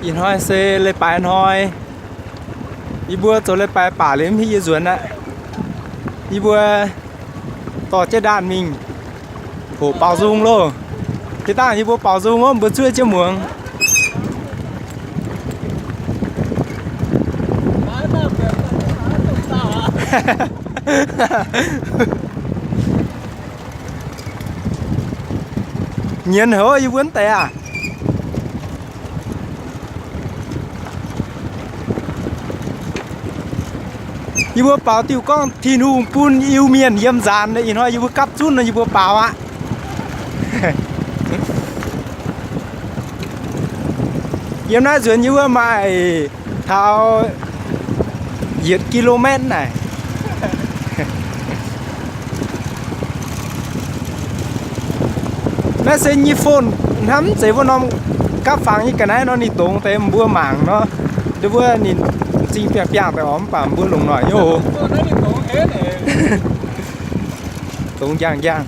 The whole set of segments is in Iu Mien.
Ih hnoi se leiz-baaix hnoi. Yie mbuo zoux leiz-baaix baac liuz mv hiuv yie nzuonx aqv. Yie mbuo dorh jienv ndaanh mingh hoqc baaux nzung loh. Jiex dangh yie mbuo baaux nzung wuov, mbuo zuov jienv muangx. Nyienz haic, yie mbuo mv deix aqv. Yie mbuo baaux diuh gorngv Tin-Hungh bun Iu-Mienh yiem nzaanx. Ih hnoi yie mbuo gapv zunv nor, yie mbuo baaux aqv. Yiem naaiv nzuonx yie mbuo maaih taux yietc kilometer naaic. Naaiv se nyei phone hnamv mv zeiz wuov norm gapv fangx nyei ga'naaiv nor, ninh dongz deix mbuo mangc nor. Nduov wuov ninh m'zing biangh biangh deix oc, mv baac mbuo longc noic nyei oc. Dongz njang njang.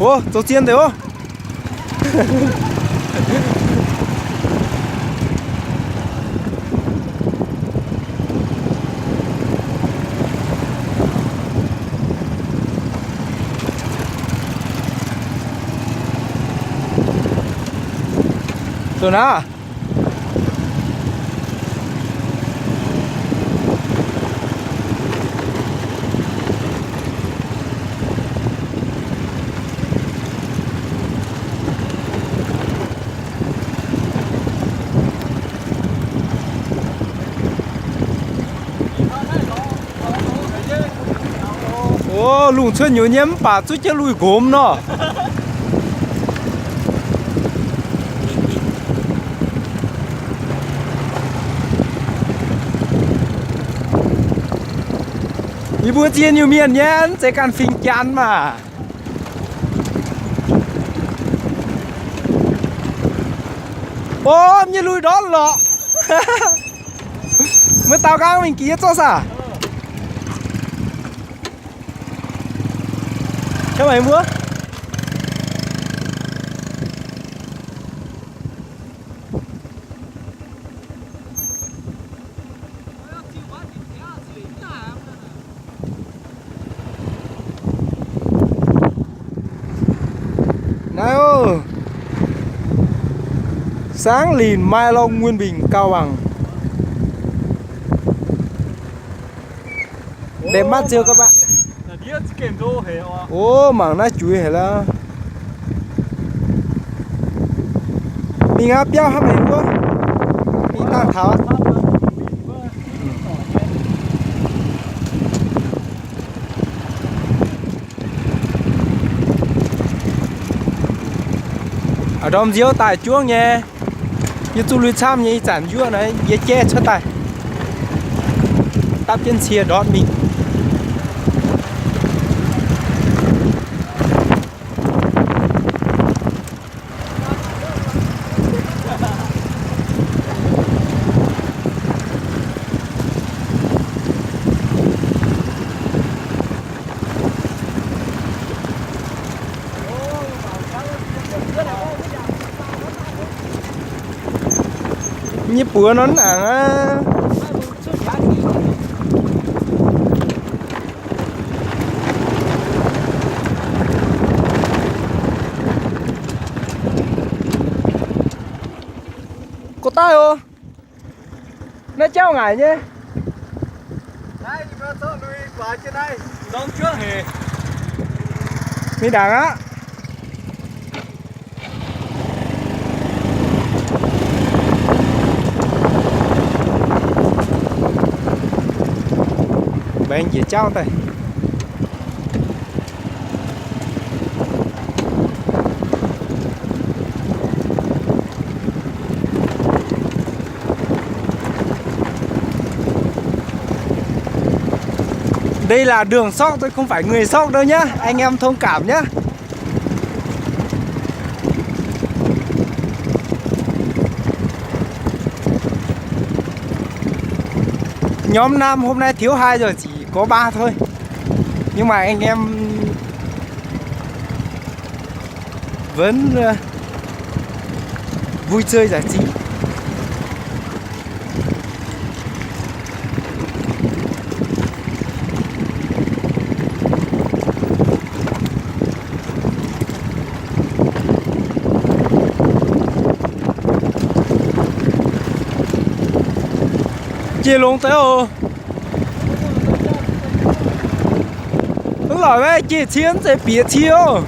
Ov, zoux zien deix ov. Zoux naaiv. Ov, lungh cuotv nyuoz nyei mv baac zuqv jienv lui nqomz nor. Yie mbuo nziex Iu-Mienh nyei, mv zeiz ganh fingx Janx maah. Ov, nyei lui ndortv lorqc. Meih daaux nqaang mingh gix yie zorqv saah? Kaav mangc mbuo. Naaiv oc, Saangv Linc Maaih Lorngh Muonh Mbingh Gauh Wangc. Ndeic maiv ziouc ga'baqv. Ov, mangc naaiv juiz haic lorqc. Mingh aqv, biauv hnamv haic wuov. Mingh dangh taux aqv. A'ndorm nziouv daaih juangv nyei. Yie zuqc lui camv nyei, ih zanc yuoqv naaiv yie jaiv cuotv daaih, dapv jienv cie ndortv mingh. Nyei buoz nor mv nangc aqv. Go daaih oc. Naaiv jauv ngaaic nyei. Mingh ndaangc aqv. Mbaengx njiec jauv daaih. Đây là đường sóc thôi, không phải người sóc đâu nhá, anh em thông cảm nhá. Nhóm năm hôm nay thiếu hai rồi, chỉ có ba thôi. Nhưng mà anh em vẫn, ờ, vui chơi giải trí. Jiex longx deix oc. Mv lorqc, jiex cie mv zeiz bieqc cie oc.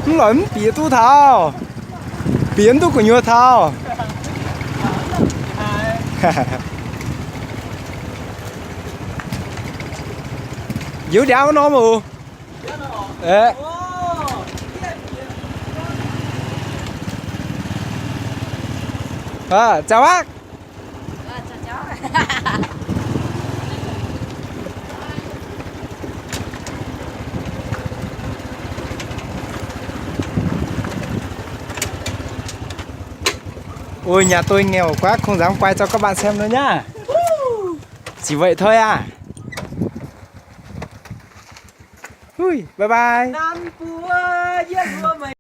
Mv lorqc mv bieqc duqv taux. Bieqc mv duqv gu'nyuoz taux. Yiuv ndiangx wuov norm oc. Chào bác. Ôi, nhà tôi nghèo quá, không dám quay cho các bạn xem nữa nhá. Chỉ vậy thôi à. Ui, bye bye.